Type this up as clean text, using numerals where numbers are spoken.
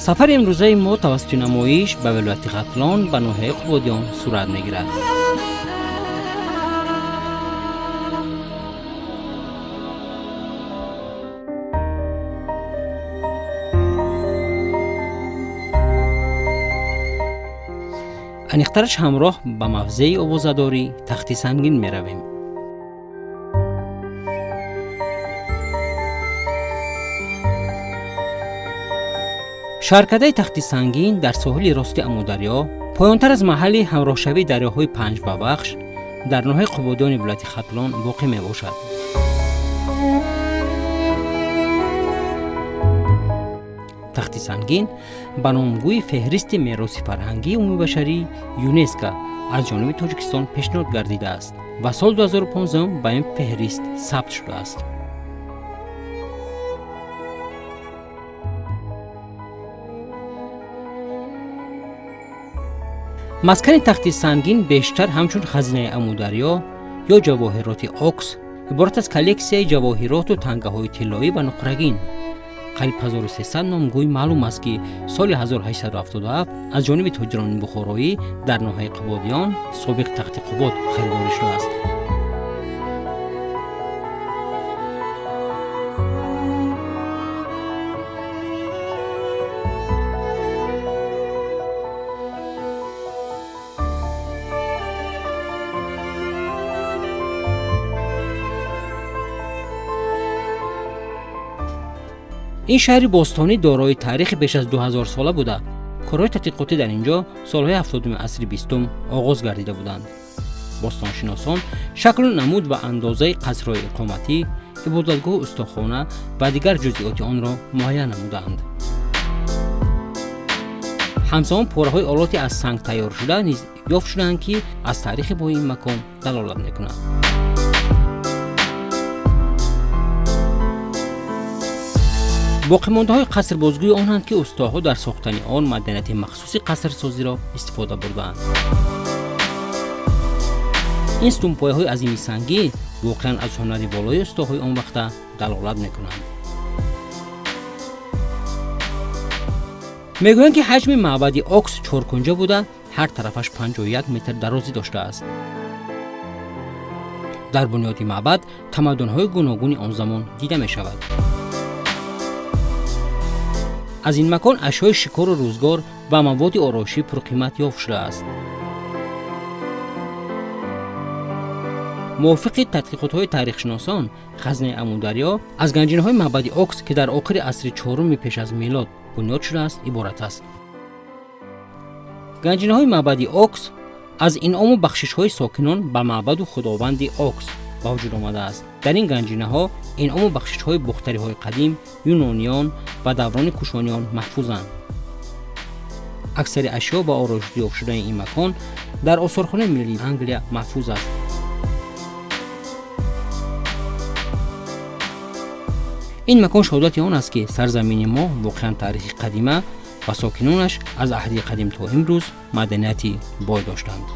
Сафари имрӯзаи мо тавассути намоиш ба вилояти Хатлон ба ноҳияи Қубодиён сурат мегирад. Аниқтараш ҳамроҳ ба мавзеи овозадорӣ Тахти Сангин меравем. Шаҳркадаи Тахти Сангин дар соҳили рости Амударё, поёнтар аз маҳалли ҳамроҳшавии дарёҳои Панҷ ва Вахш дар ноҳияи Қубодиёни вилояти Хатлон воқеъ мебошад. Тахти Сангин ба номгӯи феҳристи мероси фарҳангии умумибашарии ЮНЕСКО аз ҷониби Тоҷикистон пешниҳод гардидааст ва соли 2015 ба ин феҳрист сабт шудааст. Маскани Тахти Сангин бештар ҳамчун хазинаи Амударё ё ҷавоҳироти Окс иборат аз коллексияи ҷавоҳироту тангаҳои тиллоӣ ва нуқрагин. Қариб 1300 номгӯй маълум аст, ки соли 1877 аз ҷониби тоҷирони бухороӣ дар ноҳияи Қубодиён, собиқ Тахти Қубод, харидорӣ шудааст. Ин шаҳри бостонӣ дорои таърихи беш аз 2000 сола буда, корҳои тадқиқотӣ дар ин ҷо солҳои 70 асри 20 оғоз гардида буданд. Бостоншиносон шаклу намуд ва андозаи қасрҳои иқоматӣ, ибодатгоҳу устохона ва дигар ҷузъиёти онро муайян намудаанд. Ҳамзамон пораҳои олоти аз санг тайёршуда низ ёфт шудаанд, ки аз таърихи бои ин макон далолат мекунанд. Боқимондаҳои қаср бозгӯи онанд, ки устоҳо дар сохтани он маданияти махсуси қасрсозиро истифода бурдаанд. Ин сутунпояҳои азими сангӣ воқеан аз ҳунари болои устоҳои он вақта далолат мекунанд. Мегӯянд, ки ҳаҷми маъбади Окс чоркунҷа буда, ҳар тарафаш 51 метр дарозӣ доштааст. Дар бунёди маъбад тамаддунҳои гуногуни он замон дида мешавад. Аз ин макон ашёи шикору рӯзгор ва маводи ороишӣ пурқимат ёфт шудааст. Мувофиқи тадқиқотҳои таърихшиносон, хазинаи Амударё аз ганҷинаҳои маъбади Окс, ки дар охири асри чоруми пеш аз милод бунёд шудааст, иборат аст. Ганҷинаҳои маъбади Окс аз инъому бахшишҳои сокинон ба маъбаду худованди Окс ба вуҷуд омадааст. Дар ин ганҷинаҳо инъому бахшишҳои бухтариҳои қадим, юнониён ва даврони кушониён маҳфузанд. Аксари ашё ба ороиш ёфт шудаи ин макон дар осорхонаи миллии Англия маҳфуз аст. Ин макон шаҳодати он аст, ки сарзамини мо воқеан таърихи қадима ва сокинонаш аз аҳди қадим то имрӯз маданияти бой доштанд.